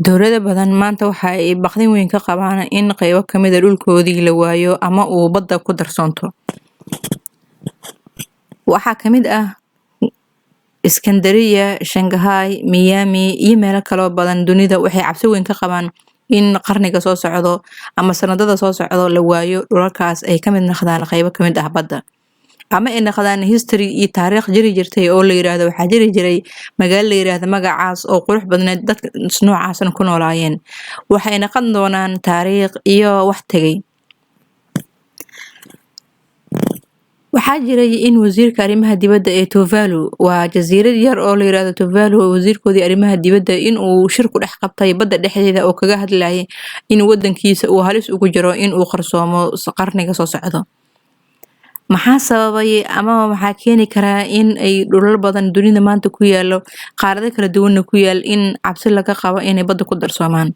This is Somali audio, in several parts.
Dowlado badan maanta waxa ay baqdin weyn ka qabaan in qaybo ka mid ah dhulkoodii la waayo ama uu badda ku darsoonto. Waxaa ka mid ah Iskandariya, Shanghai, Miami iyo meelo kaloo badan. Dunida waxay cabsi weyn ka qabaan in qarniga soo socdo ama sanadada soo socdo la waayo dhulalkaas, ay ka mid noqdaan qaybo ka mid ah badda, ama ay noqdaan history iyo taariikh jiri jirtay oo la yiraahdo waxaa jiri jiray magaalo la yiraahdo magacaas oo qurux badneed, dadka noocaasna ku noolaayeen. Waxay noqon doonaan taariikh iyo wax tegay. Waxaa jiray in wasiirka arrimaha dibadda ee Tuvalu, waa jasiirad yar oo la yiraahdo Tuvalu, oo wasiirkoodii arrimaha dibadda in uu shir ku dhex qabtay badda dhexdeeda oo kaga hadlayay in wadankiisa uu halis ugu jiro in uu qarsoomo qarniga soo socdo. Maxaa sababay ama maxaa keeni karaa in ay dhulal badan dunida maanta ku yaalo, qaarado kala duwanna ku yaal, in cabsi laga qabo inay badda ku darsoomaan?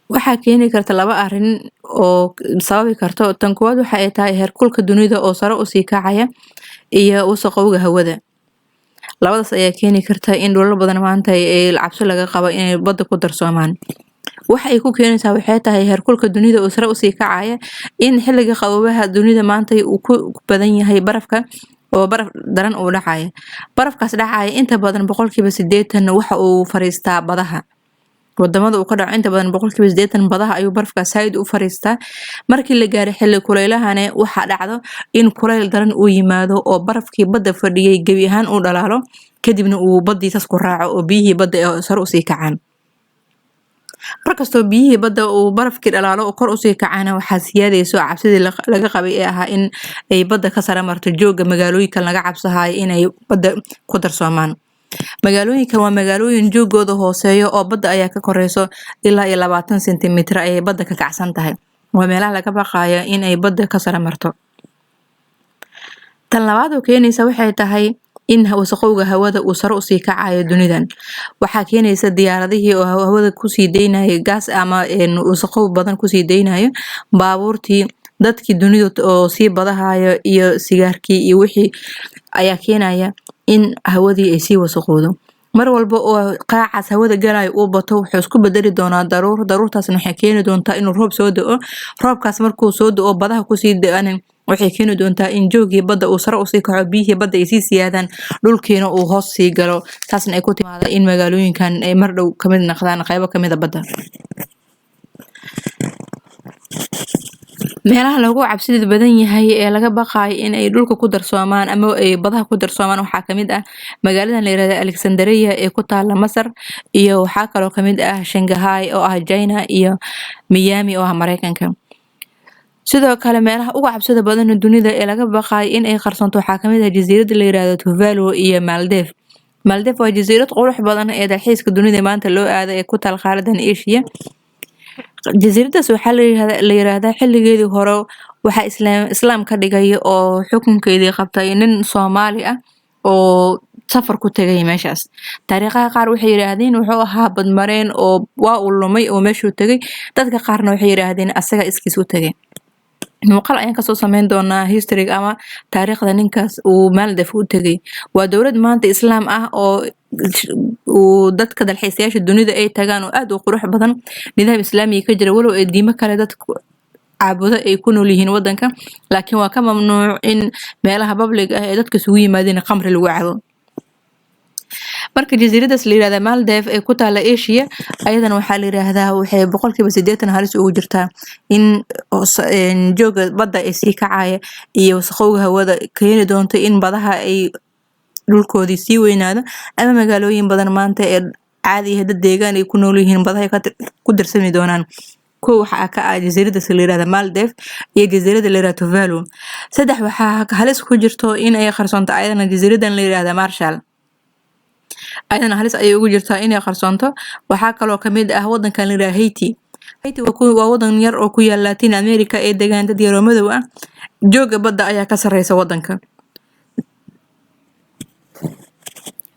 Waxaa keeni karta laba arrin oo sababi karto. Tan koowaad waxa ay tahay heerkulka dunida oo sare usii kacaya iyo wasaqowga hawada. Labadaas ayaa keeni karta in dhulal badan maanta ay cabsi laga qabo inay badda ku darsoomaan. Waxa ay ku keenaysaa waxay tahay heerkulka dunida oo sare usii kacaya, in xilliga qaboobaha dunida maanta uu ku badan yahay barafka oo baraf daran uu dhacaya. Barafkaas dhacaya inta badan 80% waxa uu fariistaa badaha. Wadamada uu ka dhaco inta badan 80% badaha ayuu barafkaas saaid u fariistaa. Markii la gaaro xilli kuleylahane, waxaa dhacdo in kuleyl daran uu yimaado oo barafkii badda fadhiyay gebi ahaan uu dhalaalo, kadibna uu badii saas ku raaco oo biyihii badda ee sare usii kacaan. Markastoo biyihii badda uu barafkii dhalaalo oo kor usii kacaana, waxaa siyaadayso cabsidii laga qabay ee ahaa in ay badda ka sare marto jooga magaalooyinkan laga cabsahayo inay badda ku darsoomaan. Magaalooyinkan waa magaalooyin joogooda hooseeyo oo badda ayaa ka koreyso, ilaa iyo 20 sentimitir ayay badda ka kacsan tahay. Waa meelaha laga baqayo in ay badda ka sare marto. Tan labaad oo keenaysa waxay tahay in wasaqowga hawada uu sare usii kacayo dunidan. Waxaa keenaysa diyaaradihii oo hawada kusii deynayo gaas ama wasaqow badan kusii deynayo, baabuurtii, dadkii dunida oo sii badahayo iyo sigaarkii iyo wixii ayaa keenaya in hawadii ay sii wasaqowdo. Mar walba oo qaacaas hawada galayo uu bato, wuxuu isku bedeli doonaa daruur. Daruurtaasna waxay keeni doontaa inuu roob soo da'o. Roobkaas markuu soo da'o, badaha kusii da'ana, waxay keeni doontaa in joogii badda uu sare usii kaco, biyihii badda ay sii siyaadaan, dhulkiina uu hoos sii galo. Taasna ay ku timaada in magaalooyinkan ay mar dhow kamid noqdaan qaybo kamid a badda. Meelaha lagu cabsida badan yahay ee laga baqaayo in ay dhulka ku darsoomaan ama ay badaha ku darsoomaan waxaa kamid ah magaaladan la yirahdo Alexandria ee ku taala Masar, iyo waxaa kaloo kamid ah Shanghai oo ah China, iyo Miami oo ah Mareykanka. Sidoo kale meelaha ugu cabsida badan dunida ee laga baqaayo in ay qarsoonto waxaa kamid ah jasiiradda la yiraahdo Tuvalu iyo Maldives. Maldives waa jasiirad qurux badan ee dalxiiska dunida maanta loo aado ee ku taal qaaradan Asia. Jasiiradaas waxaa la yiraahdaa xilligeedii hore waxaa islaam ka dhigay oo xukunkeedii qabtay nin Soomaali ah oo safar ku tagay meeshaas. Taariikhaha qaar waxay yiraahdeen wuxuu ahaa badmareen oo waa uu lumay oo meeshuu tagay. Dadka qaarna waxay yiraahdeen asaga iskiis u tagay. Muuqaal ayaan kasoo sameyn doonaa history ama taariikhda ninkaas uu Maldives u tagay. Waa dowlad maanta islaam ah oo uu dadka dalxiisayaasha dunida ay tagaan oo aad u qurux badan, nidaam islaamiga ka jira, walow ay diimo kale dadka caabudo ay ku nool yihiin wadanka, laakiin waa ka mamnuuc in meelaha public ah ee dadka isugu yimaadeen khamri lagu cabo. Marka jasiiradaas la yirahda Maldives ee ku taala Asia, ayadana waxaa la yiraahdaa waxay 80% halis ugu jirtaa in jooga badda ay sii kacaya iyo wasaqowga hawada keeni doonto in badaha ay dhulkoodii sii weynaado, ama magaalooyin badan maanta ee caadi ah dad deegaan ay ku nool yihiin badaha ay ku darsami doonaan. Kow waxaa ka ah jasiiradaas la yirahda Maldives iyo jasiirada la yirahdo Tuvalu. Saddex, waxaa halis ku jirto in ay qarsoonto ayadana jasiiradan la yirahda Marshall. Ayadana halis ayay ugu jirtaa inay qarsoonto. Waxaa kaloo kamid ah wadankan la yirahdo Haiti. Haiti waa wadan yar oo ku yaal Latin America ee degaan dad yaroo madow ah. Jooga badda ayaa ka sareysa wadanka.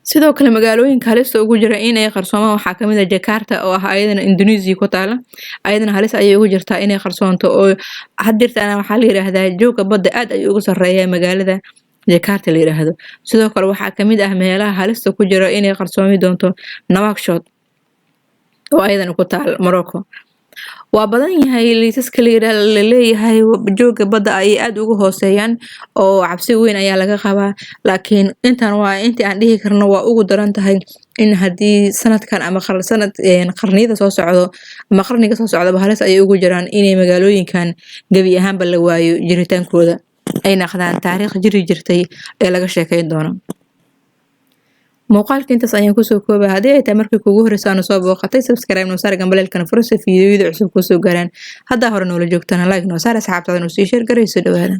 Sidoo kale magaalooyinka halista ugu jira in ay qarsoomaan waxaa kamid ah Jakarta oo ah ayadana Indonesia ku taala. Ayadana halis ayay ugu jirtaa inay qarsoonto, oo hadirtana waxaa la yiraahdaa jooga badda aad ayuu ugu sareeyaa magaalada Jakarta la yiraahdo. Sidoo kale waxaa kamid ah meelaha halista ku jira inay qarsoomi doonto Nouakchott oo ayadana ku taal Morocco. Waa badan yahay liisaska la leeyahay jooga badda ayay aada uga hooseeyaan oo cabsi weyn ayaa laga qabaa, laakiin intan waa intii aan dhihi karno waa ugu daran tahay in haddii sanadkan ama sanad qarniyada soo socdo ama qarniga soo socdaba halis ayay ugu jiraan inay magaalooyinkan gebi ahaanba la waayo jiritaankooda, ay naqdaan taariikh jiri jirtay ee laga sheekeyn doono. Muuqaalka intaas ayaan kusoo koobaa. Haddii ay tahay markii kuugu horeysa aanu soo booqatay, subscribe noo saar, gambaleelkana furo si fiidiyoyada cusub kusoo gaaraan. Haddaa hore noola joogtana, like noo saar, asxaabtaada noo sii share garayso. Dhawaada.